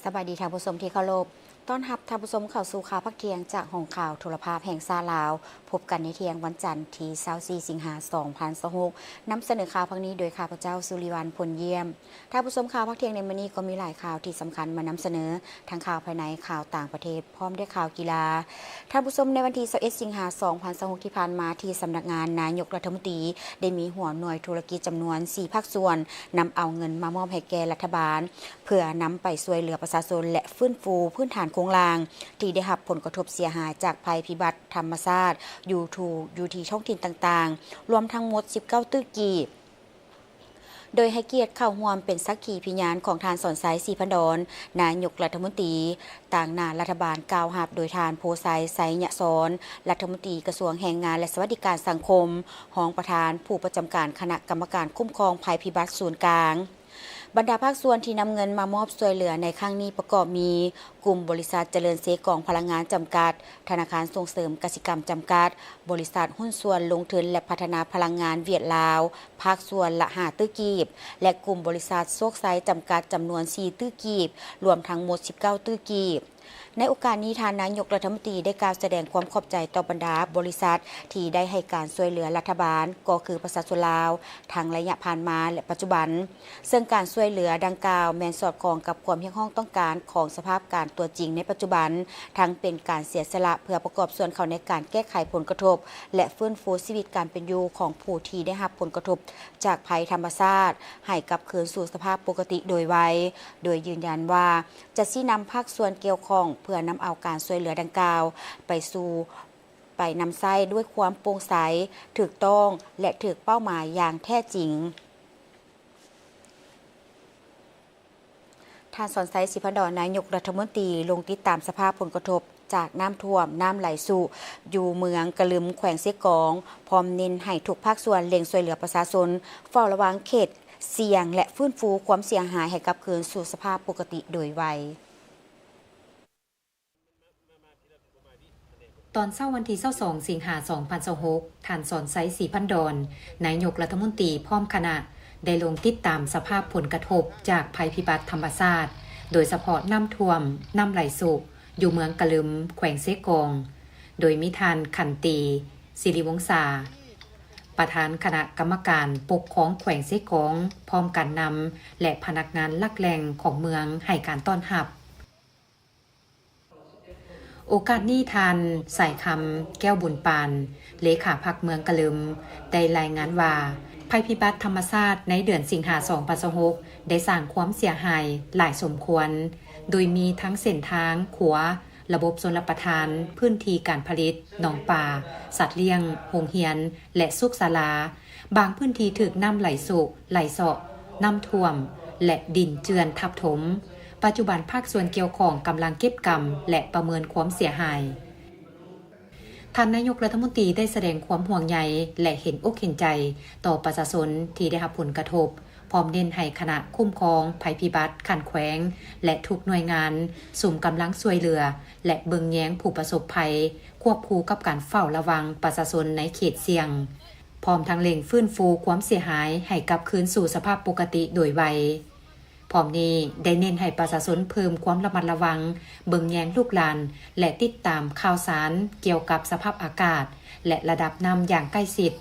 ສະບາຍດີທ່ານຜູ້ຊົມທີ່ເຄົາລົບ. ຕ້ອນຮັບທ່ານຜູ້ຊົມເຂົ້າສູ່ຂ່າວພາກທ່ຽງຈາກຫ້ອງຂ່າວໂທລະພາບແຫ່ງຊາດລາວ. ພົບກັນໃນທ່ຽງວັນຈັນທີຊາວສີ່ ສິງຫາ ສອງພັນຊາວຫົກ. ນຳສະເໜີຂ່າວພາກນີ້ໂດຍຂ້າພະເຈົ້າ ສຸລິວັນ ພົນຢ້ຽມ. ທ່ານຜູ້ຊົມ, ຂ່າວພາກທ່ຽງໃນມື້ນີ້ກໍມີຫຼາຍຂ່າວທີ່ສຳຄັນມານຳສະເໜີ, ທັງຂ່າວພາຍໃນ, ຂ່າວຕ່າງປະເທດ, ພ້ອມດ້ວຍຂ່າວກິລາ. ທ່ານຜູ້ຊົມ, ໃນວັນທີຊາວເອັດ ສິງຫາ ສອງພັນຊາວຫົກ ທີ່ຜ່ານມາ, ທີ່ສຳນັກງານນາຍົກລັດຖະມົນຕີ ໄດ້ມີຫົວໜ່ວຍທຸລະກິດຈຳນວນສີ່ພາກສ່ວນ ນຳເອົາເງິນມາມອບໃຫ້ແກ່ລັດຖະບານ ເພື່ອນຳໄປຊ່ວຍເຫຼືອປະຊາຊົນ ແລະ ຟື້ນຟູພື້ນຖານໂຄງລ່າງ ທີ່ໄດ້ຮັບຜົນກະທົບເສຍຫາຍຈາກໄພພິບັດທຳມະຊາດ ຢູ່ທີ່ ຢູ່ທີ່ທ້ອງຖິ່ນຕ່າງໆ, ລວມທັງໝົດສິບເກົ້າຕື້ກີບ. ໂດຍໃຫ້ກຽດເຂົ້າຮ່ວມເປັນສັກຂີພິຍານຂອງທ່ານ ສອນໄຊ ສີພັນດອນ ນາຍົກລັດຖະມົນຕີ, ຕາງໜ້າລັດຖະບານກ່າວຮັບໂດຍທ່ານ ໂພໄຊ ໄຊຍະສອນ ລັດຖະມົນຕີກະຊວງແຮງງານ ແລະ ສະຫວັດດີການສັງຄົມ, ຮອງປະທານຜູ້ປະຈຳການຄະນະກຳມະການຄຸ້ມຄອງໄພພິບັດສູນກາງ. ບັນດາພາກສ່ວນທີ່ນຳເງິນມາມອບຊ່ວຍເຫຼືອໃນຄັ້ງນີ້ປະກອບມີ ກຸ່ມບໍລິສັດຈະເລີນເຊກອງພະລັງງານຈຳກັດ, ທະນາຄານສົ່ງເສີມກະສິກຳຈຳກັດ, ບໍລິສັດຫຸ້ນສ່ວນລົງທຶນ ແລະ ພັດທະນາພະລັງງານຫວຽດລາວ ພາກສ່ວນລະຫ້າຕື້ກີບ ແລະ ກຸ່ມບໍລິສັດໂຊກໄຊຈຳກັດ ຈຳນວນສີ່ຕື້ກີບ, ລວມທັງໝົດສິບເກົ້າຕື້ກີບ. ໃນໂອກາດນີ້, ທ່ານນາຍົກລັດຖະມົນຕີໄດ້ກ່າວສະແດງຄວາມຂອບໃຈຕໍ່ບັນດາບໍລິສັດທີ່ໄດ້ໃຫ້ການຊ່ວຍເຫຼືອລັດຖະບານ, ກໍຄືປະຊາຊົນລາວ, ທັງໄລຍະຜ່ານມາ ແລະ ປັດຈຸບັນ. ເຊິ່ງການຊ່ວຍເຫຼືອດັ່ງກ່າວແມ່ນສອດຄ່ອງກັບຄວາມຮຽກຮ້ອງຕ້ອງການຂອງສະພາບການຕົວຈິງໃນປັດຈຸບັນ, ທັງເປັນການເສຍສະຫຼະເພື່ອປະກອບສ່ວນເຂົ້າໃນການແກ້ໄຂຜົນກະທົບ ແລະ ຟື້ນຟູຊີວິດການເປັນຢູ່ຂອງຜູ້ທີ່ໄດ້ຮັບຜົນກະທົບຈາກໄພທຳມະຊາດ ໃຫ້ກັບຄືນສູ່ສະພາບປົກກະຕິໂດຍໄວ, ໂດຍຢືນຢັນວ່າຈະຊີ້ນຳພາກສ່ວນກ່ຽວຂ້ອງເພື່ອນຳເອົາການຊ່ວຍເຫຼືອດັ່ງກ່າວໄປສູ່ ໄປນຳໃຊ້ດ້ວຍຄວາມໂປ່ງໃສ, ຖືກຕ້ອງ ແລະ ຖືກເປົ້າໝາຍຢ່າງແທ້ຈິງ. ທ່ານ ສອນໄຊ ສີພັນດອນ ນາຍົກລັດຖະມົນຕີ ລົງຕິດຕາມສະພາບຜົນກະທົບຈາກນ້ຳຖ້ວມ, ນ້ຳໄຫຼຊຸ ຢູ່ເມືອງກະລຶມ ແຂວງເຊກອງ, ພ້ອມເນັ້ນໃຫ້ທຸກພາກສ່ວນເລັ່ງຊ່ວຍເຫຼືອປະຊາຊົນ, ເຝົ້າລະວັງເຂດສ່ຽງ ແລະ ຟື້ນຟູຄວາມເສຍຫາຍໃຫ້ກັບຄືນສູ່ສະພາບປົກກະຕິໂດຍໄວ. ຕອນເຊົ້າວັນທີຊາວສອງ ສິງຫາ ສອງພັນຊາວຫົກ, ທ່ານ ສອນໄຊ ສີພັນດອນ ນາຍົກລັດຖະມົນຕີ ພ້ອມຄະນະ ໄດ້ລົງຕິດຕາມສະພາບຜົນກະທົບຈາກໄພພິບັດທຳມະຊາດ, ໂດຍສະເພາະນ້ຳຖ້ວມ, ນ້ຳໄຫຼຊຸ ຢູ່ເມືອງກະລຶມ ແຂວງເຊກອງ, ໂດຍມີທ່ານ ຂັນຕີ ສິລິວົງສາ ປະທານຄະນະກຳມະການປົກຄອງແຂວງເຊກອງ, ພ້ອມການນຳ ແລະ ພະນັກງານຫຼັກແຫຼ່ງຂອງເມືອງໃຫ້ການຕ້ອນຮັບ. ໂອກາດນີ້ ທ່ານ ສາຍຄຳ ແກ້ວບຸນປານ ເລຂາພັກເມືອງກະລຶມ ໄດ້ລາຍງານວ່າ ໄພພິບັດທຳມະຊາດໃນເດືອນສິງຫາ ສອງພັນຊາວຫົກ ໄດ້ສ້າງຄວາມເສຍຫາຍຫຼາຍສົມຄວນ, ໂດຍມີທັງເສັ້ນທາງ, ຂົວ, ລະບົບຊົນລະປະທານ, ພື້ນທີ່ການຜະລິດ, ໜອງປາ, ສັດລ້ຽງ, ໂຮງຮຽນ ແລະ ສຸກສາລາ. ບາງພື້ນທີ່ຖືກນ້ຳໄຫຼຊຸ, ໄຫຼເຊາະ, ນ້ຳຖ້ວມ ແລະ ດິນເຈື່ອນທັບຖົມ. ປັດຈຸບັນພາກສ່ວນກ່ຽວຂ້ອງກຳລັງເກັບກຳ ແລະ ປະເມີນຄວາມເສຍຫາຍ. ທ່ານນາຍົກລັດຖະມົນຕີໄດ້ສະແດງຄວາມຫ່ວງໃຍ ແລະ ເຫັນອົກເຫັນໃຈຕໍ່ປະຊາຊົນທີ່ໄດ້ຮັບຜົນກະທົບ, ພ້ອມເນັ້ນໃຫ້ຄະນະຄຸ້ມຄອງໄພພິບັດຂັ້ນແຂວງ ແລະ ທຸກໜ່ວຍງານສຸມກຳລັງຊ່ວຍເຫຼືອ ແລະ ເບິ່ງແຍງຜູ້ປະສົບໄພ, ຄວບຄູ່ກັບການເຝົ້າລະວັງປະຊາຊົນໃນເຂດສ່ຽງ. ພ້ອມທັງເລັ່ງຟື້ນຟູຄວາມເສຍຫາຍໃຫ້ກັບຄືນສູ່ສະພາບປົກກະຕິໂດຍໄວ. ພ້ອມນີ້ໄດ້ເນັ້ນໃຫ້ປະຊາຊົນເພີ່ມຄວາມລະມັດລະວັງ, ເບິ່ງແຍງລູກຫຼານ ແລະ ຕິດຕາມຂ່າວສານກ່ຽວກັບສະພາບອາກາດ ແລະ ລະດັບນ້ຳຢ່າງໃກ້ຊິດ.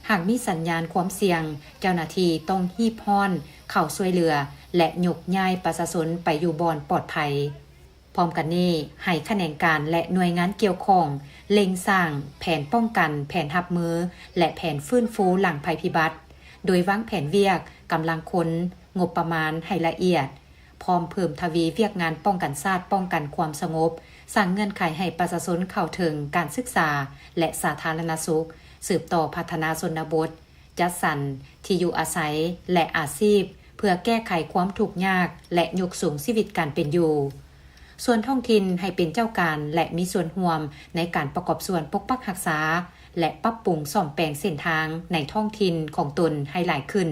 ຫາກມີສັນຍານຄວາມສ່ຽງ, ເຈົ້າໜ້າທີ່ຕ້ອງຮີບຮ້ອນເຂົ້າຊ່ວຍເຫຼືອ ແລະ ຍົກຍ້າຍປະຊາຊົນໄປຢູ່ບ່ອນປອດໄພ. ພ້ອມກັນນີ້, ໃຫ້ຂະແໜງການ ແລະ ໜ່ວຍງານກ່ຽວຂ້ອງເລັ່ງສ້າງແຜນປ້ອງກັນ, ແຜນຮັບມື ແລະ ແຜນຟື້ນຟູຫຼັງໄພພິບັດ, ໂດຍວາງແຜນວຽກ, ກຳລັງຄົນ, ງົບປະມານໃຫ້ລະອຽດ, ພ້ອມເພີ່ມທະວີວຽກງານປ້ອງກັນຊາດ, ປ້ອງກັນຄວາມສະຫງົບ, ສ້າງເງື່ອນໄຂໃຫ້ປະຊາຊົນເຂົ້າເຖິງການສຶກສາ ແລະ ສາທາລະນະສຸກ, ສືບຕໍ່ພັດທະນາຊົນນະບົດ, ຈັດສັນທີ່ຢູ່ອາໄສ ແລະ ອາຊີບ ເພື່ອແກ້ໄຂຄວາມທຸກຍາກ ແລະ ຍົກສູງຊີວິດການເປັນຢູ່. ສ່ວນທ້ອງຖິ່ນໃຫ້ເປັນເຈົ້າການ ແລະ ມີສ່ວນຮ່ວມໃນການປະກອບສ່ວນປົກປັກຮັກສາ ແລະ ປັບປຸງສ້ອມແປງເສັ້ນທາງໃນທ້ອງຖິ່ນຂອງຕົນໃຫ້ຫຼາຍຂຶ້ນ.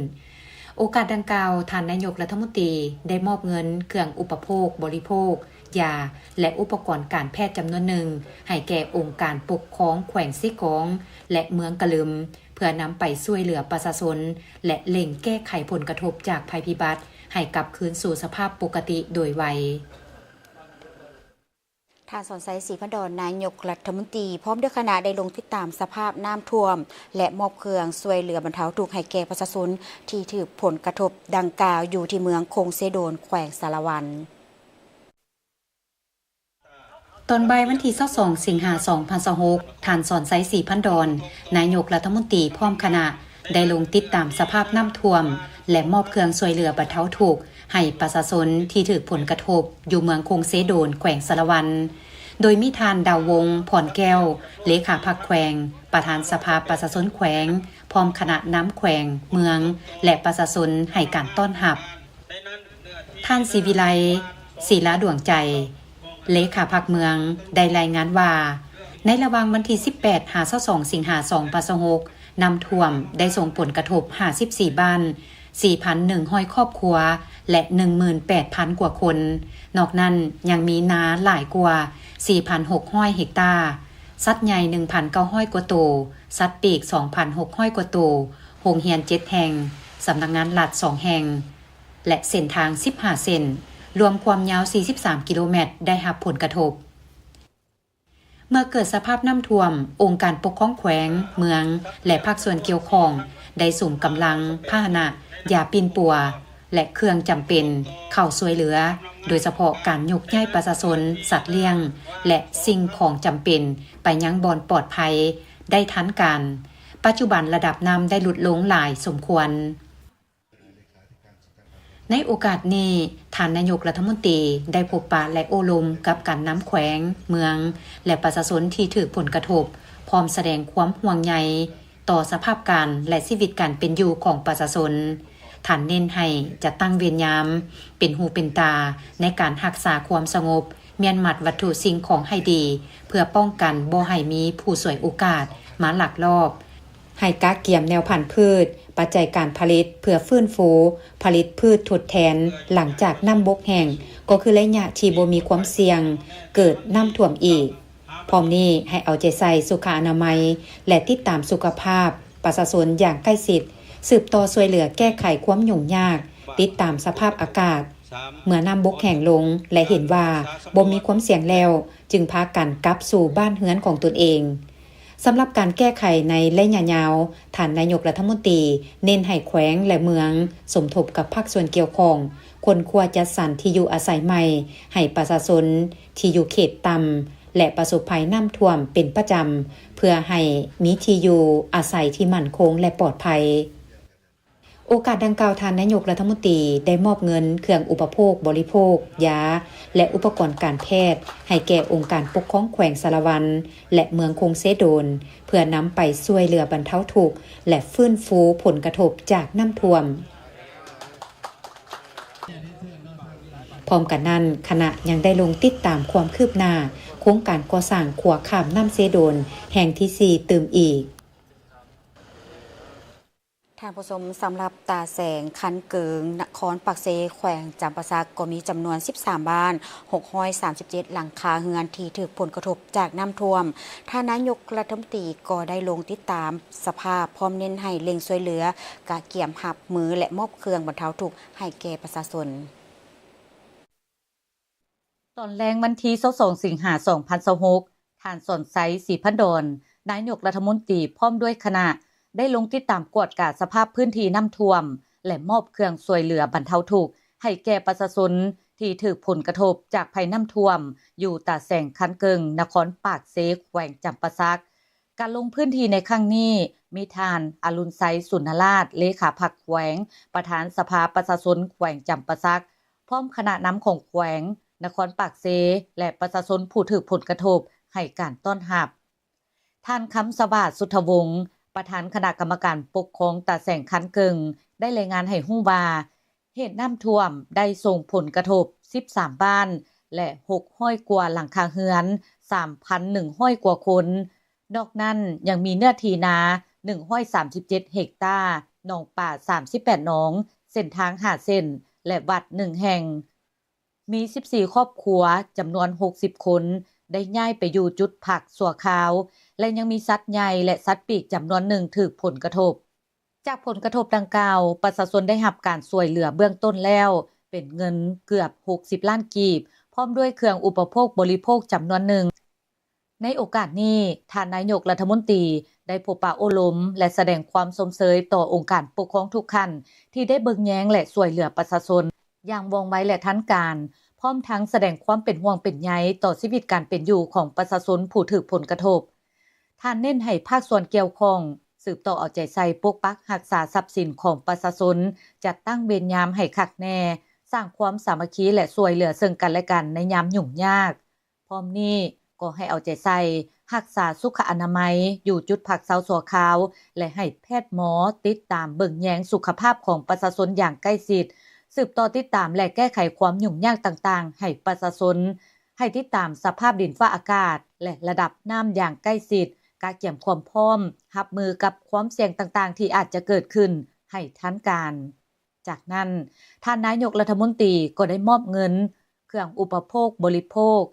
ໂອກາດດັ່ງກ່າວ, ທ່ານນາຍົກລັດຖະມົນຕີໄດ້ມອບເງິນເຄື່ອງອຸປະໂພກບໍລິໂພກ, ຢາ ແລະ ອຸປະກອນການແພດຈຳນວນໜຶ່ງ ໃຫ້ແກ່ອົງການປົກຄອງແຂວງເຊກອງ ແລະ ເມືອງກະລຶມ ເພື່ອນຳໄປຊ່ວຍເຫຼືອປະຊາຊົນ ແລະ ເລັ່ງແກ້ໄຂຜົນກະທົບຈາກໄພພິບັດໃຫ້ກັບຄືນສູ່ສະພາບປົກກະຕິໂດຍໄວ. ທ່ານ ສອນໄຊ ສີພັນດອນ ນາຍົກລັດຖະມົນຕີ ພ້ອມດ້ວຍຄະນະ ໄດ້ລົງຕິດຕາມສະພາບນ້ຳຖ້ວມ ແລະ ມອບເຄື່ອງຊ່ວຍເຫຼືອບັນເທົາທຸກໃຫ້ແກ່ປະຊາຊົນທີ່ຖືກຜົນກະທົບດັ່ງກ່າວ ຢູ່ທີ່ເມືອງຄົງເຊໂດນ ແຂວງສາລະວັນ. ຕອນບ່າຍວັນທີຊາວສອງ ສິງຫາ ສອງພັນຊາວຫົກ, ທ່ານ ສອນໄຊ ສີພັນດອນ ນາຍົກລັດຖະມົນຕີ ພ້ອມຄະນະ ໄດ້ລົງຕິດຕາມສະພາບນ້ຳຖ້ວມ ແລະ ມອບເຄື່ອງຊ່ວຍເຫຼືອບັນເທົາທຸກໃຫ້ປະຊາຊົນທີ່ຖືກຜົນກະທົບຢູ່ເມືອງຄົງເຊໂດນ ແຂວງສາລະວັນ, ໂດຍມີທ່ານ ດາວວົງ ພອນແກ້ວ ເລຂາພັກແຂວງ, ປະທານສະພາປະຊາຊົນແຂວງ, ພ້ອມຄະນະນຳແຂວງ, ເມືອງ ແລະ ປະຊາຊົນໃຫ້ການຕ້ອນຮັບ. ທ່ານ ສີວິໄລ ສີລາດວງໃຈ ເລຂາພັກເມືອງ ໄດ້ລາຍງານວ່າ ໃນລະຫວ່າງວັນທີສິບແປດ ຫາ ຊາວສອງ ສິງຫາ ສອງພັນຊາວຫົກ, ນ້ຳຖ້ວມໄດ້ສົ່ງຜົນກະທົບ ຫ້າສິບສີ່ບ້ານ, ສີ່ພັນໜຶ່ງຮ້ອຍຄອບຄົວ ແລະ ໜຶ່ງໝື່ນແປດພັນກວ່າຄົນ. ນອກນັ້ນຍັງມີນາຫຼາຍກວ່າ ສີ່ພັນຫົກຮ້ອຍເຮັກຕາ, ສັດໃຫຍ່ ໜຶ່ງພັນເກົ້າຮ້ອຍກວ່າໂຕ, ສັດປີກ ສອງພັນຫົກຮ້ອຍກວ່າໂຕ, ໂຮງຮຽນເຈັດແຫ່ງ, ສຳນັກງານລັດສອງແຫ່ງ ແລະ ເສັ້ນທາງສິບຫ້າເສັ້ນ, ລວມຄວາມຍາວສີ່ສິບສາມກິໂລແມັດ ໄດ້ຮັບຜົນກະທົບ. ເມື່ອເກີດສະພາບນ້ຳຖ້ວມ, ອົງການປົກຄອງແຂວງ, ເມືອງ ແລະ ພາກສ່ວນກ່ຽວຂ້ອງ ໄດ້ສຸມກຳລັງ, ພາຫະນະ, ຢາປິ່ນປົວ ແລະ ເຄື່ອງຈຳເປັນ ເຂົ້າຊ່ວຍເຫຼືອ, ໂດຍສະເພາະການຍົກຍ້າຍປະຊາຊົນ, ສັດລ້ຽງ ແລະ ສິ່ງຂອງຈຳເປັນ ໄປຍັງບ່ອນປອດໄພໄດ້ທັນການ. ປັດຈຸບັນລະດັບນ້ຳໄດ້ຫຼຸດລົງຫຼາຍສົມຄວນ. ໃນໂອກາດນີ້, ທ່ານນາຍົກລັດຖະມົນຕີໄດ້ພົບປະ ແລະ ໂອ້ລົມກັບການນຳແຂວງ, ເມືອງ ແລະ ປະຊາຊົນທີ່ຖືກຜົນກະທົບ, ພ້ອມສະແດງຄວາມຫ່ວງໃຍຕໍ່ສະພາບການ ແລະ ຊີວິດການເປັນຢູ່ຂອງປະຊາຊົນ. ທ່ານເນັ້ນໃຫ້ຈັດຕັ້ງເວນຍາມ, ເປັນຫູເປັນຕາໃນການຮັກສາຄວາມສະຫງົບ, ມ້ຽນມັດວັດຖຸສິ່ງຂອງໃຫ້ດີ ເພື່ອປ້ອງກັນບໍ່ໃຫ້ມີຜູ້ສວຍໂອກາດມາລັກລອບ. ໃຫ້ກະກຽມແນວພັນພືດ, ປັດໄຈການຜະລິດເພື່ອຟື້ນຟູຜະລິດພືດທົດແທນຫຼັງຈາກນ້ຳບົກແຫ້ງ, ກໍຄືໄລຍະທີ່ບໍ່ມີຄວາມສ່ຽງເກີດນ້ຳຖ້ວມອີກ. ພ້ອມນີ້ໃຫ້ເອົາໃຈໃສ່ສຸຂະອະນາໄມ ແລະ ຕິດຕາມສຸຂະພາບປະຊາຊົນຢ່າງໃກ້ຊິດ, ສືບຕໍ່ຊ່ວຍເຫຼືອແກ້ໄຂຄວາມຫຍຸ້ງຍາກ, ຕິດຕາມສະພາບອາກາດ ເມື່ອນ້ຳບົກແຫ້ງລົງ ແລະ ເຫັນວ່າບໍ່ມີຄວາມສ່ຽງແລ້ວ, ຈຶ່ງພາກັນກັບສູ່ບ້ານເຮືອນຂອງຕົນເອງ. ສຳລັບການແກ້ໄຂໃນໄລຍະຍາວ, ທ່ານນາຍົກລັດຖະມົນຕີເນັ້ນໃຫ້ແຂວງ ແລະ ເມືອງສົມທົບກັບພາກສ່ວນກ່ຽວຂ້ອງ, ຄົ້ນຄວ້າຈັດສັນທີ່ຢູ່ອາໄສໃໝ່ໃຫ້ປະຊາຊົນທີ່ຢູ່ເຂດຕ່ຳ ແລະ ປະສົບໄພນ້ຳຖ້ວມເປັນປະຈຳ, ເພື່ອໃຫ້ມີທີ່ຢູ່ອາໄສທີ່ໝັ້ນຄົງ ແລະ ປອດໄພ. ໂອກາດດັ່ງກ່າວ, ທ່ານນາຍົກລັດຖະມົນຕີໄດ້ມອບເງິນເຄື່ອງອຸປະໂພກບໍລິໂພກ, ຢາ ແລະ ອຸປະກອນການແພດ ໃຫ້ແກ່ອົງການປົກຄອງແຂວງສາລະວັນ ແລະ ເມືອງຄົງເຊໂດນ, ເພື່ອນຳໄປຊ່ວຍເຫຼືອບັນເທົາທຸກ ແລະ ຟື້ນຟູຜົນກະທົບຈາກນ້ຳຖ້ວມ. ພ້ອມກັນນັ້ນ, ຄະນະຍັງໄດ້ລົງຕິດຕາມຄວາມຄືບໜ້າໂຄງການກໍ່ສ້າງຂົວຂ້າມນ້ຳເຊໂດນແຫ່ງທີສີ່ຕື່ມອີກ. ທ່ານຜູ້ຊົມ, ສຳລັບຕາແສງຄັນເກີງ ນະຄອນປາກເຊ ແຂວງຈຳປາສັກ ກໍມີຈຳນວນສິບສາມບ້ານ ຫົກຮ້ອຍສາມສິບເຈັດຫຼັງຄາເຮືອນທີ່ຖືກຜົນກະທົບຈາກນ້ຳຖ້ວມ. ທ່ານນາຍົກລັດຖະມົນຕີກໍໄດ້ລົງຕິດຕາມສະພາບ, ພ້ອມເນັ້ນໃຫ້ເລັ່ງຊ່ວຍເຫຼືອ, ກະກຽມຮັບມື ແລະ ມອບເຄື່ອງບັນເທົາທຸກໃຫ້ແກ່ປະຊາຊົນ. ຕອນແລງວັນທີຊາວສອງ ສິງຫາ ສອງພັນຊາວຫົກ, ທ່ານ ສອນໄຊ ສີພັນດອນ ນາຍົກລັດຖະມົນຕີ ພ້ອມດ້ວຍຄະນະ ໄດ້ລົງຕິດຕາມກວດກາສະພາບພື້ນທີ່ນ້ຳຖ້ວມ ແລະ ມອບເຄື່ອງຊ່ວຍເຫຼືອບັນເທົາທຸກໃຫ້ແກ່ປະຊາຊົນທີ່ຖືກຜົນກະທົບຈາກໄພນ້ຳຖ້ວມ ຢູ່ຕາແສງຄັນເກີງ ນະຄອນປາກເຊ ແຂວງຈຳປາສັກ. ການລົງພື້ນທີ່ໃນຄັ້ງນີ້ ມີທ່ານ ອະລຸນໄຊ ສຸນນະລາດ ເລຂາພັກແຂວງ, ປະທານສະພາປະຊາຊົນແຂວງຈຳປາສັກ, ພ້ອມຄະນະນຳຂອງແຂວງ, ນະຄອນປາກເຊ ແລະ ປະຊາຊົນຜູ້ຖືກຜົນກະທົບ ໃຫ້ການຕ້ອນຮັບ. ທ່ານ ຄຳສະຫວາດ ສຸດທະວົງ ປະທານຄະນະກຳມະການປົກຄອງຕາແສງຄັນເກີງ ໄດ້ລາຍງານໃຫ້ຮູ້ວ່າ ເຫດນ້ຳຖ້ວມໄດ້ສົ່ງຜົນກະທົບສິບສາມບ້ານ ແລະ ຫົກຮ້ອຍກວ່າຫຼັງຄາເຮືອນ, ສາມພັນໜຶ່ງຮ້ອຍກວ່າຄົນ. ນອກນັ້ນຍັງມີເນື້ອທີ່ນາ ໜຶ່ງຮ້ອຍສາມສິບເຈັດເຮັກຕາ, ໜອງປາ ສາມສິບແປດໜອງ, ເສັ້ນທາງ ຫ້າເສັ້ນ ແລະ ວັດ ໜຶ່ງແຫ່ງ. ມີສິບສີ່ຄອບຄົວ ຈຳນວນ ຫົກສິບຄົນ ໄດ້ຍ້າຍໄປຢູ່ຈຸດພັກຊົ່ວຄາວ ແລະ ຍັງມີສັດໃຫຍ່ ແລະ ສັດປີກຈຳນວນໜຶ່ງຖືກຜົນກະທົບ. ຈາກຜົນກະທົບດັ່ງກ່າວ, ປະຊາຊົນໄດ້ຮັບການຊ່ວຍເຫຼືອເບື້ອງຕົ້ນແລ້ວ ເປັນເງິນເກືອບ ຫົກສິບລ້ານກີບ, ພ້ອມດ້ວຍເຄື່ອງອຸປະໂພກບໍລິໂພກຈຳນວນໜຶ່ງ. ໃນໂອກາດນີ້, ທ່ານນາຍົກລັດຖະມົນຕີໄດ້ພົບປະໂອ້ລົມ ແລະ ສະແດງຄວາມຊົມເຊີຍຕໍ່ອົງການປົກຄອງທຸກຂັ້ນ ທີ່ໄດ້ເບິ່ງແຍງ ແລະ ຊ່ວຍເຫຼືອປະຊາຊົນຢ່າງວ່ອງໄວ ແລະ ທັນການ, ພ້ອມທັງສະແດງຄວາມເປັນຫ່ວງເປັນໃຍຕໍ່ຊີວິດການເປັນຢູ່ຂອງປະຊາຊົນຜູ້ຖືກຜົນກະທົບ. ທ່ານເນັ້ນໃຫ້ພາກສ່ວນກ່ຽວຂ້ອງສືບຕໍ່ເອົາໃຈໃສ່ປົກປັກຮັກສາຊັບສິນຂອງປະຊາຊົນ, ຈັດຕັ້ງເວນຍາມໃຫ້ຄັກແນ່, ສ້າງຄວາມສາມັກຄີ ແລະ ຊ່ວຍເຫຼືອເຊິ່ງກັນແລະກັນໃນຍາມຫຍຸ້ງຍາກ. ພ້ອມນີ້ກໍໃຫ້ເອົາໃຈໃສ່ຮັກສາສຸຂະອະນາໄມຢູ່ຈຸດພັກເຊົາຊົ່ວຄາວ ແລະ ໃຫ້ແພດໝໍຕິດຕາມເບິ່ງແຍງສຸຂະພາບຂອງປະຊາຊົນຢ່າງໃກ້ຊິດ, ສືບຕໍ່ຕິດຕາມ ແລະ ແກ້ໄຂຄວາມຫຍຸ້ງຍາກຕ່າງໆໃຫ້ປະຊາຊົນ, ໃຫ້ຕິດຕາມສະພາບດິນຟ້າອາກາດ ແລະ ລະດັບນ້ຳຢ່າງໃກ້ຊິດ, ກະກຽມຄວາມພ້ອມຮັບມືກັບຄວາມສ່ຽງຕ່າງໆທີ່ອາດຈະເກີດຂຶ້ນໃຫ້ທັນການ. ຈາກນັ້ນ, ທ່ານນາຍົກລັດຖະມົນຕີກໍໄດ້ມອບເງິນ, ເຄື່ອງອຸປະໂພກບໍລິໂພກ,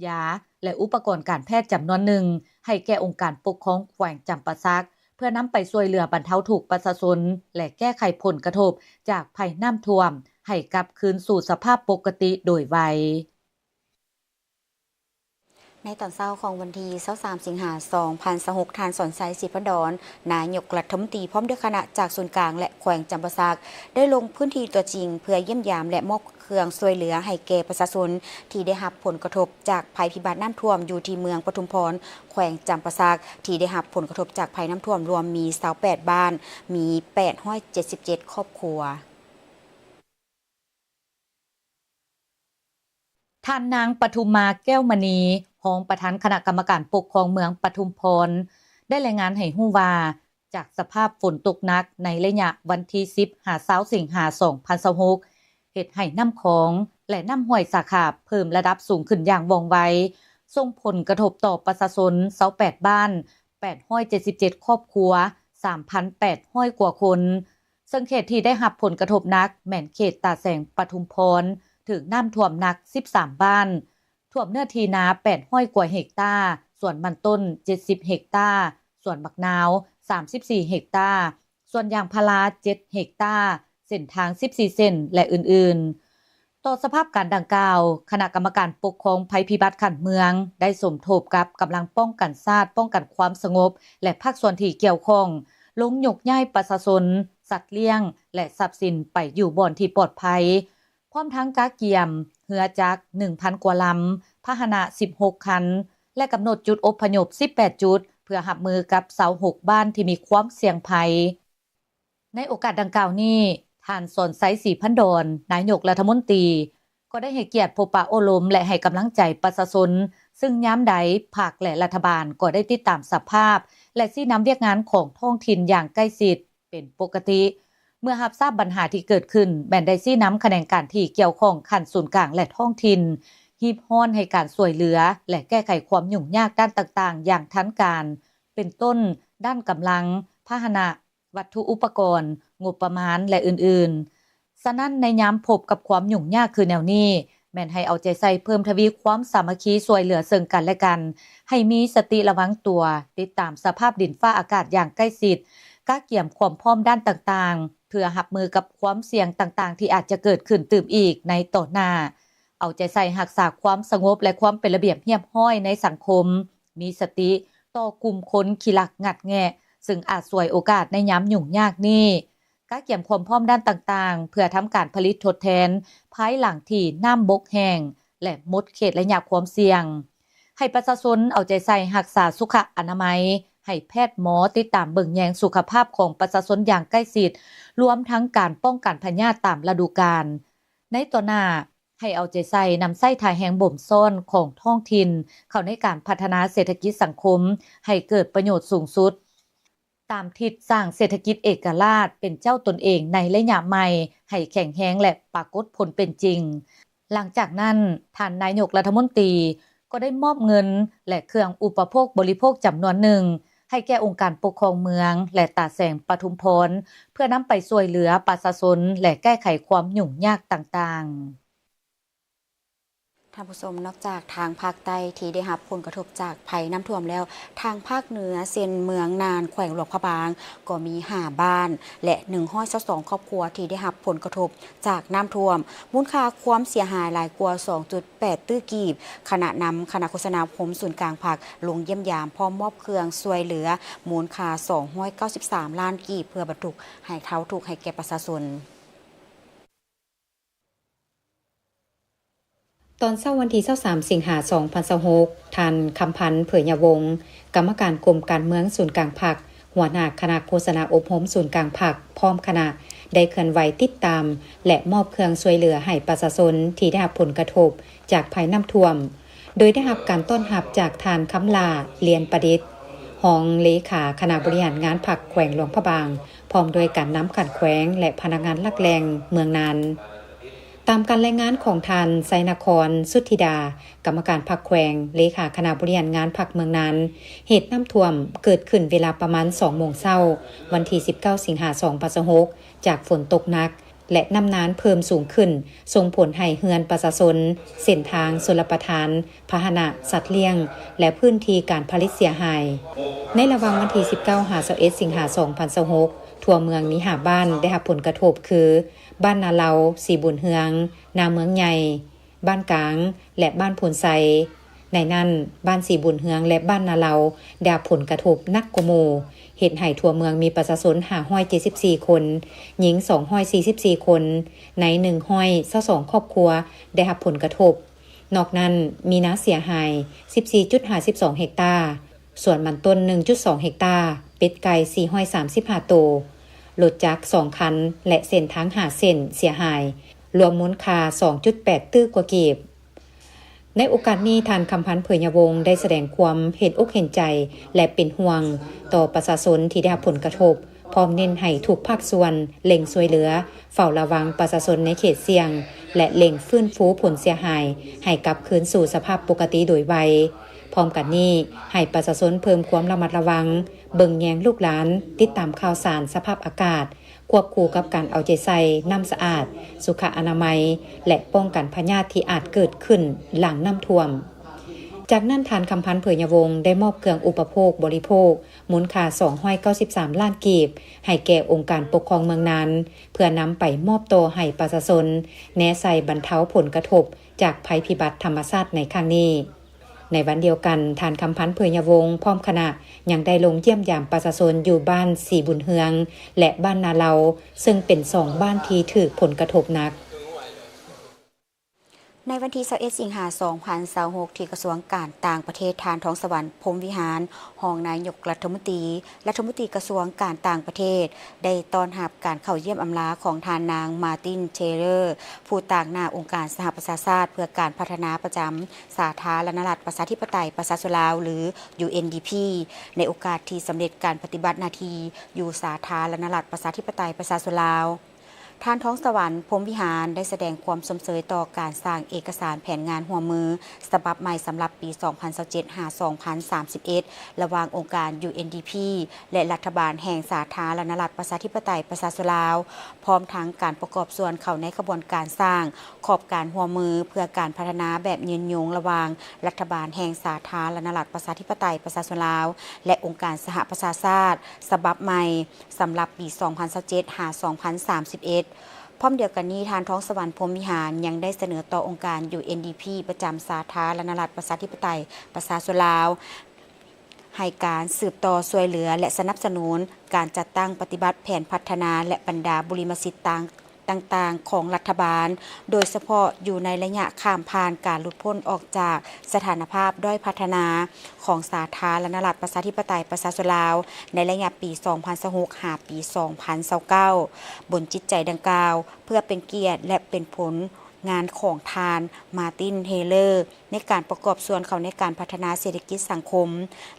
ຢາ ແລະ ອຸປະກອນການແພດຈຳນວນໜຶ່ງ ໃຫ້ແກ່ອົງການປົກຄອງແຂວງຈຳປາສັກ ເພື່ອນຳໄປຊ່ວຍເຫຼືອບັນເທົາທຸກປະຊາຊົນ ແລະ ແກ້ໄຂຜົນກະທົບຈາກໄພນ້ຳຖ້ວມ ໃຫ້ກັບຄືນສູ່ສະພາບປົກກະຕິໂດຍໄວ. ໃນຕອນເຊົ້າຂອງວັນທີຊາວສາມ ສິງຫາ ສອງພັນຊາວຫົກ, ທ່ານ ສອນໄຊ ສີພັນດອນ, ນາຍົກລັດຖະມົນຕີ ພ້ອມດ້ວຍຄະນະຈາກສູນກາງ ແລະ ແຂວງຈຳປາສັກ ໄດ້ລົງພື້ນທີ່ຕົວຈິງ ເພື່ອຢ້ຽມຢາມ ແລະ ມອບເຄື່ອງຊ່ວຍເຫຼືອໃຫ້ແກ່ປະຊາຊົນທີ່ໄດ້ຮັບຜົນກະທົບຈາກໄພພິບັດນ້ຳຖ້ວມ ຢູ່ທີ່ເມືອງປະທຸມພອນ, ແຂວງຈຳປາສັກ, ທີ່ໄດ້ຮັບຜົນກະທົບຈາກໄພນ້ຳຖ້ວມ ລວມມີຊາວແປດບ້ານ, ມີແປດຮ້ອຍເຈັດສິບເຈັດຄອບຄົວ. ທ່ານນາງ ປະທຸມມາ ແກ້ວມະນີ, ຮອງປະທານຄະນະກຳມະການປົກຄອງເມືອງປະທຸມພອນ ໄດ້ລາຍງານໃຫ້ຮູ້ວ່າ, ຈາກສະພາບຝົນຕົກໜັກໃນໄລຍະວັນທີສິບຫາຊາວສິງຫາ ສອງພັນຊາວຫົກ ເຮັດໃຫ້ນ້ຳຂອງ ແລະ ນ້ຳຫ້ວຍສາຂາເພີ່ມລະດັບສູງຂຶ້ນຢ່າງວ່ອງໄວ, ສົ່ງຜົນກະທົບຕໍ່ປະຊາຊົນຊາວແປດບ້ານ, ແປດຮ້ອຍເຈັດສິບເຈັດຄອບຄົວ, ສາມພັນແປດຮ້ອຍກວ່າຄົນ. ເຊິ່ງເຂດທີ່ໄດ້ຮັບຜົນກະທົບໜັກແມ່ນເຂດຕາແສງປະທຸມພອນ, ຖືກນ້ຳຖ້ວມໜັກສິບສາມບ້ານ, ຖ້ວມເນື້ອທີ່ນາແປດຮ້ອຍກວ່າເຮັກຕາ, ສວນມັນຕົ້ນເຈັດສິບເຮັກຕາ, ສວນໝາກນາວສາມສິບສີ່ເຮັກຕາ, ສວນຢາງພາລາເຈັດເຮັກຕາ, ເສັ້ນທາງສິບສີ່ເສັ້ນ ແລະ ອື່ນໆ. ຕໍ່ສະພາບການດັ່ງກ່າວ, ຄະນະກຳມະການປົກຄອງໄພພິບັດຂັ້ນເມືອງ ໄດ້ສົມທົບກັບກຳລັງປ້ອງກັນຊາດ, ປ້ອງກັນຄວາມສະຫງົບ ແລະ ພາກສ່ວນທີ່ກ່ຽວຂ້ອງ ລົງຍົກຍ້າຍປະຊາຊົນ, ສັດລ້ຽງ ແລະ ຊັບສິນໄປຢູ່ບ່ອນທີ່ປອດໄພ, ພ້ອມທັງກະກຽມເຮືອຈັກໜຶ່ງພັນກວ່າລຳ, ພາຫະນະສິບຫົກຄັນ ແລະ ກຳນົດຈຸດອົບພະຍົບສິບແປດຈຸດ ເພື່ອຮັບມືກັບຊາວຫົກບ້ານທີ່ມີຄວາມສ່ຽງໄພ. ໃນໂອກາດດັ່ງກ່າວນີ້, ທ່ານ ສອນໄຊ ສີພັນດອນ, ນາຍົກລັດຖະມົນຕີ ກໍໄດ້ໃຫ້ກຽດພົບປະໂອ້ລົມ ແລະ ໃຫ້ກຳລັງໃຈປະຊາຊົນ, ຊຶ່ງຍາມໃດພັກ ແລະ ລັດຖະບານກໍໄດ້ຕິດຕາມສະພາບ ແລະ ຊີ້ນຳວຽກງານຂອງທ້ອງຖິ່ນຢ່າງໃກ້ຊິດເປັນປົກກະຕິ. ເມື່ອຮັບຊາບບັນຫາທີ່ເກີດຂຶ້ນ, ແມ່ນໄດ້ຊີ້ນຳຂະແໜງການທີ່ກ່ຽວຂ້ອງຂັ້ນສູນກາງ ແລະ ທ້ອງຖິ່ນ, ຮີບຮ້ອນໃຫ້ການຊ່ວຍເຫຼືອ ແລະ ແກ້ໄຂຄວາມຫຍຸ້ງຍາກດ້ານຕ່າງໆຢ່າງທັນການ, ເປັນຕົ້ນ ດ້ານກຳລັງ, ພາຫະນະ, ວັດຖຸອຸປະກອນ, ງົບປະມານ ແລະ ອື່ນໆ. ສະນັ້ນ, ໃນຍາມພົບກັບຄວາມຫຍຸ້ງຍາກຄືແນວນີ້, ແມ່ນໃຫ້ເອົາໃຈໃສ່ເພີ່ມທະວີຄວາມສາມັກຄີຊ່ວຍເຫຼືອເຊິ່ງກັນແລະກັນ, ໃຫ້ມີສະຕິລະວັງຕົວ, ຕິດຕາມສະພາບດິນຟ້າອາກາດຢ່າງໃກ້ຊິດ, ກະກຽມຄວາມພ້ອມດ້ານຕ່າງໆ ເພື່ອຮັບມືກັບຄວາມສ່ຽງຕ່າງໆທີ່ອາດຈະເກີດຂຶ້ນຕື່ມອີກໃນຕໍ່ໜ້າ. ເອົາໃຈໃສ່ຮັກສາຄວາມສະຫງົບ ແລະ ຄວາມເປັນລະບຽບຮຽບຮ້ອຍໃນສັງຄົມ, ມີສະຕິຕໍ່ກຸ່ມຄົນຂີ້ລັກງັດແງະ, ຊຶ່ງອາດສວຍໂອກາດໃນຍາມຫຍຸ້ງຍາກນີ້. ກະກຽມຄວາມພ້ອມດ້ານຕ່າງໆ ເພື່ອທຳການຜະລິດທົດແທນ ພາຍຫຼັງທີ່ນ້ຳບົກແຫ້ງ ແລະ ໝົດເຂດໄລຍະຄວາມສ່ຽງ. ໃຫ້ປະຊາຊົນເອົາໃຈໃສ່ຮັກສາສຸຂະອະນາໄມ, ໃຫ້ແພດໝໍຕິດຕາມເບິ່ງແຍງສຸຂະພາບຂອງປະຊາຊົນຢ່າງໃກ້ຊິດ, ລວມທັງການປ້ອງກັນພະຍາດຕາມລະດູການ. ໃນຕໍ່ໜ້າ, ໃຫ້ເອົາໃຈໃສ່ນຳໃຊ້ທ່າແຮງບົ່ມຊ້ອນຂອງທ້ອງຖິ່ນເຂົ້າໃນການພັດທະນາເສດຖະກິດສັງຄົມໃຫ້ເກີດປະໂຫຍດສູງສຸດ, ຕາມທິດສ້າງເສດຖະກິດເອກະລາດເປັນເຈົ້າຕົນເອງໃນໄລຍະໃໝ່ໃຫ້ແຂງແຮງ ແລະ ປາກົດຜົນເປັນຈິງ. ຫຼັງຈາກນັ້ນ, ທ່ານນາຍົກລັດຖະມົນຕີກໍໄດ້ມອບເງິນ ແລະ ເຄື່ອງອຸປະໂພກບໍລິໂພກຈຳນວນໜຶ່ງ ໃຫ້ແກ່ອົງການປົກຄອງເມືອງ ແລະ ຕາແສງປະທຸມພອນ ເພື່ອນຳໄປຊ່ວຍເຫຼືອປະຊາຊົນ ແລະ ແກ້ໄຂຄວາມຫຍຸ້ງຍາກຕ່າງໆ. ທ່ານຜູ້ຊົມ, ນອກຈາກທາງພາກໃຕ້ທີ່ໄດ້ຮັບຜົນກະທົບຈາກໄພນ້ຳຖ້ວມແລ້ວ, ທາງພາກເໜືອ ເຊັ່ນ ເມືອງນານ ແຂວງຫຼວງພະບາງ ກໍມີຫ້າບ້ານ ແລະ ໜຶ່ງຮ້ອຍຊາວສອງຄອບຄົວທີ່ໄດ້ຮັບຜົນກະທົບຈາກນ້ຳຖ້ວມ, ມູນຄ່າຄວາມເສຍຫາຍຫຼາຍກວ່າສອງຈຸດແປດຕື້ກີບ. ຄະນະນຳຄະນະໂຄສະນາອົບຮົມສູນກາງພັກ ລົງຢ້ຽມຢາມ ພ້ອມມອບເຄື່ອງຊ່ວຍເຫຼືອ ມູນຄ່າສອງຮ້ອຍເກົ້າສິບສາມລ້ານກີບ ເພື່ອບັນທຸກໃຫ້ເທົ້າທຸກໃຫ້ແກ່ປະຊາຊົນ. ຕອນເຊົ້າວັນທີຊາວສາມ ສິງຫາ ສອງພັນຊາວຫົກ, ທ່ານ ຄຳພັນ ເຜີຍຍາວົງ ກຳມະການກົມການເມືອງສູນກາງພັກ, ຫົວໜ້າຄະນະໂຄສະນາອົບຮົມສູນກາງພັກ ພ້ອມຄະນະ ໄດ້ເຄື່ອນໄຫວຕິດຕາມ ແລະ ມອບເຄື່ອງຊ່ວຍເຫຼືອໃຫ້ປະຊາຊົນທີ່ໄດ້ຮັບຜົນກະທົບຈາກໄພນ້ຳຖ້ວມ, ໂດຍໄດ້ຮັບການຕ້ອນຮັບຈາກທ່ານ ຄຳຫຼ້າ ລຽນປະດິດ ຮອງເລຂາຄະນະບໍລິຫານງານພັກແຂວງຫຼວງພະບາງ, ພ້ອມດ້ວຍການນຳຂັ້ນແຂວງ ແລະ ພະນັກງານຫຼັກແຫຼ່ງເມືອງນານ. ຕາມການລາຍງານຂອງທ່ານ ໄຊນະຄອນ ສຸດທິດາ ກຳມະການພັກແຂວງ, ເລຂາຄະນະບໍລິຫານງານພັກເມືອງນານ, ເຫດນ້ຳຖ້ວມເກີດຂຶ້ນເວລາປະມານສອງໂມງເຊົ້າ ວັນທີສິບເກົ້າ ສິງຫາ ສອງພັນຊາວຫົກ ຈາກຝົນຕົກໜັກ ແລະ ນ້ຳນານເພີ່ມສູງຂຶ້ນ, ສົ່ງຜົນໃຫ້ເຮືອນປະຊາຊົນ, ເສັ້ນທາງຊົນລະປະທານ, ພາຫະນະ, ສັດລ້ຽງ ແລະ ພື້ນທີ່ການຜະລິດເສຍຫາຍ. ໃນລະຫວ່າງວັນທີສິບເກົ້າ ຫາ ຊາວເອັດ ສິງຫາ ສອງພັນຊາວຫົກ, ທົ່ວເມືອງມີຫ້າບ້ານໄດ້ຮັບຜົນກະທົບຄື ບ້ານນາເລົາ, ສີບຸນເຮືອງ, ນາເມືອງໃຫຍ່, ບ້ານກາງ ແລະ ບ້ານໂພນໄຊ. ໃນນັ້ນ, ບ້ານສີບຸນເຮືອງ ແລະ ບ້ານນາເລົາ ໄດ້ຮັບຜົນກະທົບໜັກກວ່າໝູ່, ເຮັດໃຫ້ທົ່ວເມືອງມີປະຊາຊົນຫ້າຮ້ອຍເຈັດສິບສີ່ຄົນ, ຍິງສອງຮ້ອຍສີ່ສິບສີ່ຄົນ ໃນໜຶ່ງຮ້ອຍຊາວສອງຄອບຄົວໄດ້ຮັບຜົນກະທົບ. ນອກນັ້ນ, ມີນາເສຍຫາຍສິບສີ່ຈຸດຫ້າສິບສອງເຮັກຕາ, ສວນມັນຕົ້ນໜຶ່ງຈຸດສອງເຮັກຕາ, ເປັດໄກ່ສີ່ຮ້ອຍສາມສິບຫ້າໂຕ, ລົດຈັກສອງຄັນ ແລະ ເສັ້ນທາງຫ້າເສັ້ນເສຍຫາຍ, ລວມມູນຄ່າສອງຈຸດແປດຕື້ກວ່າກີບ. ໃນໂອກາດນີ້, ທ່ານ ຄຳພັນ ເຜີຍຍາວົງ ໄດ້ສະແດງຄວາມເຫັນອົກເຫັນໃຈ ແລະ ເປັນຫ່ວງຕໍ່ປະຊາຊົນທີ່ໄດ້ຮັບຜົນກະທົບ, ພ້ອມເນັ້ນໃຫ້ທຸກພາກສ່ວນເລັ່ງຊ່ວຍເຫຼືອ, ເຝົ້າລະວັງປະຊາຊົນໃນເຂດສ່ຽງ ແລະ ເລັ່ງຟື້ນຟູຜົນເສຍຫາຍໃຫ້ກັບຄືນສູ່ສະພາບປົກກະຕິໂດຍໄວ. ພ້ອມກັນນີ້, ໃຫ້ປະຊາຊົນເພີ່ມຄວາມລະມັດລະວັງ, ເບິ່ງແຍງລູກຫຼານ, ຕິດຕາມຂ່າວສານສະພາບອາກາດ, ຄວບຄູ່ກັບການເອົາໃຈໃສ່ນ້ຳສະອາດ, ສຸຂະອະນາໄມ ແລະ ປ້ອງກັນພະຍາດທີ່ອາດເກີດຂຶ້ນຫຼັງນ້ຳຖ້ວມ. ຈາກນັ້ນ, ທ່ານ ຄຳພັນ ເຜີຍຍາວົງ ໄດ້ມອບເຄື່ອງອຸປະໂພກບໍລິໂພກ ມູນຄ່າສອງຮ້ອຍເກົ້າສິບສາມລ້ານກີບ ໃຫ້ແກ່ອົງການປົກຄອງເມືອງນານ, ເພື່ອນຳໄປມອບຕໍ່ໃຫ້ປະຊາຊົນ ແນໃສ່ບັນເທົາຜົນກະທົບຈາກໄພພິບັດທຳມະຊາດໃນຄັ້ງນີ້. ໃນວັນດຽວກັນ, ທ່ານ ຄຳພັນ ເຜີຍຍາວົງ ພ້ອມຄະນະ ຍັງໄດ້ລົງຢ້ຽມຢາມປະຊາຊົນຢູ່ບ້ານສີບຸນເຮືອງ ແລະ ບ້ານນາເລົາ, ເຊິ່ງເປັນສອງບ້ານທີ່ຖືກຜົນກະທົບໜັກ. ໃນວັນທີຊາວເອັດ ສິງຫາ ສອງພັນຊາວຫົກ ທີ່ກະຊວງການຕ່າງປະເທດ, ທ່ານ ທອງສະຫວັນ ພົມວິຫານ ຮອງນາຍົກລັດຖະມົນຕີ, ລັດຖະມົນຕີກະຊວງການຕ່າງປະເທດ ໄດ້ຕ້ອນຮັບການເຂົ້າຢ້ຽມອຳລາຂອງທ່ານນາງ ມາຕິນ ເທເລີ ຜູ້ຕາງໜ້າອົງການສະຫະປະຊາຊາດເພື່ອການພັດທະນາປະຈຳສາທາລະນະລັດປະຊາທິປະໄຕປະຊາຊົນລາວ ຫຼື UNDP ໃນໂອກາດທີ່ສຳເລັດການປະຕິບັດໜ້າທີ່ຢູ່ສາທາລະນະລັດປະຊາທິປະໄຕປະຊາຊົນລາວ. ທ່ານ ທອງສະຫວັນ ພົມວິຫານ ໄດ້ສະແດງຄວາມຊົມເຊີຍຕໍ່ການສ້າງເອກະສານແຜນງານຮ່ວມມືສະບັບໃໝ່ສຳລັບປີສອງພັນຊາວເຈັດ ຫາ ສອງພັນສາມສິບເອັດ ລະຫວ່າງອົງການ UNDP ແລະ ລັດຖະບານແຫ່ງສາທາລະນະລັດປະຊາທິປະໄຕປະຊາຊົນລາວ, ພ້ອມທັງການປະກອບສ່ວນເຂົ້າໃນຂະບວນການສ້າງຂອບການຮ່ວມມືເພື່ອການພັດທະນາແບບຍືນຍົງລະຫວ່າງລັດຖະບານແຫ່ງສາທາລະນະລັດປະຊາທິປະໄຕປະຊາຊົນລາວ ແລະ ອົງການສະຫະປະຊາຊາດສະບັບໃໝ່ ສຳລັບປີສອງພັນຊາວເຈັດ ຫາ ສອງພັນສາມສິບເອັດ. ພ້ອມດຽວກັນນີ້, ທ່ານ ທອງສະຫວັນ ພົມວິຫານ ຍັງໄດ້ສະເໜີຕໍ່ອົງການ UNDP ປະຈຳສາທາລະນະລັດປະຊາທິປະໄຕປະຊາຊົນລາວ ໃຫ້ການສືບຕໍ່ຊ່ວຍເຫຼືອ ແລະ ສະໜັບສະໜູນການຈັດຕັ້ງປະຕິບັດແຜນພັດທະນາ ແລະ ບັນດາບຸລິມະສິດຕ່າງ ຕ່າງໆຂອງລັດຖະບານ, ໂດຍສະເພາະຢູ່ໃນໄລຍະຂ້າມຜ່ານການຫຼຸດພົ້ນອອກຈາກສະຖານະພາບດ້ອຍພັດທະນາຂອງສາທາລະນະລັດປະຊາທິປະໄຕປະຊາຊົນລາວ ໃນໄລຍະປີສອງພັນຊາວຫົກ ຫາ ປີສອງພັນຊາວເກົ້າ. ບົນຈິດໃຈດັ່ງກ່າວ ເພື່ອເປັນກຽດ ແລະ ເປັນຜົນງານຂອງທ່ານ ມາຕິນ ເທເລີ ໃນການປະກອບສ່ວນເຂົ້າໃນການພັດທະນາເສດຖະກິດສັງຄົມ,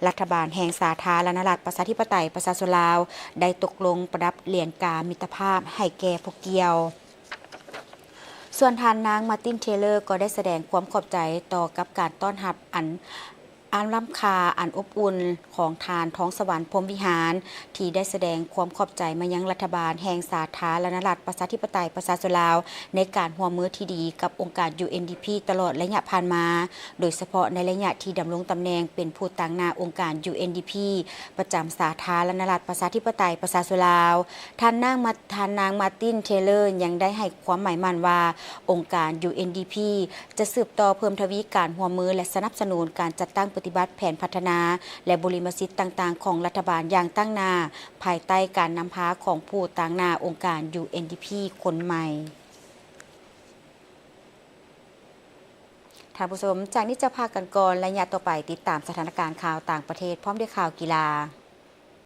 ລັດຖະບານແຫ່ງສາທາລະນະລັດປະຊາທິປະໄຕປະຊາຊົນລາວ ໄດ້ຕົກລົງປະດັບຫຼຽນກາມິດຕະພາບໃຫ້ແກ່ຜູ້ກ່ຽວ. ສ່ວນທ່ານນາງ ມາຕິນ ເທເລີ ກໍໄດ້ສະແດງຄວາມຂອບໃຈຕໍ່ກັບການຕ້ອນຮັບອັນ ອັນລ້ຳຄ່າອັນອົບອຸ່ນຂອງທ່ານ ທອງສະຫວັນ ພົມວິຫານ ທີ່ໄດ້ສະແດງຄວາມຂອບໃຈມາຍັງລັດຖະບານແຫ່ງສາທາລະນະລັດ ປະຊາທິປະໄຕ ປະຊາຊົນລາວ ໃນການຮ່ວມມືທີ່ດີກັບອົງການ UNDP ຕະຫຼອດໄລຍະຜ່ານມາ, ໂດຍສະເພາະໃນໄລຍະທີ່ດຳລົງຕຳແໜ່ງເປັນຜູ້ຕາງໜ້າອົງການ UNDP ປະຈຳສາທາລະນະລັດ ປະຊາທິປະໄຕ ປະຊາຊົນລາວ. ທ່ານນາງມາ ທ່ານນາງ Martine Taylor ຍັງໄດ້ໃຫ້ຄວາມໝາຍໝັ້ນວ່າ ອົງການ UNDP ຈະສືບຕໍ່ເພີ່ມທະວີການຮ່ວມມື ແລະ ສະໜັບສະໜູນການຈັດຕັ້ງປະຕິບັດແຜນພັດທະນາ ແລະ ບຸລິມະສິດຕ່າງໆຂອງລັດຖະບານຢ່າງຕັ້ງໜ້າ, ພາຍໃຕ້ການນຳພາຂອງຜູ້ຕາງໜ້າອົງການ UNDP ຄົນໃໝ່. ທ່ານຜູ້ຊົມ, ຈາກນີ້ຈະພາກັນກ່ອນ, ໄລຍະຕໍ່ໄປຕິດຕາມສະຖານະການຂ່າວຕ່າງປະເທດ ພ້ອມດ້ວຍຂ່າວກິລາ.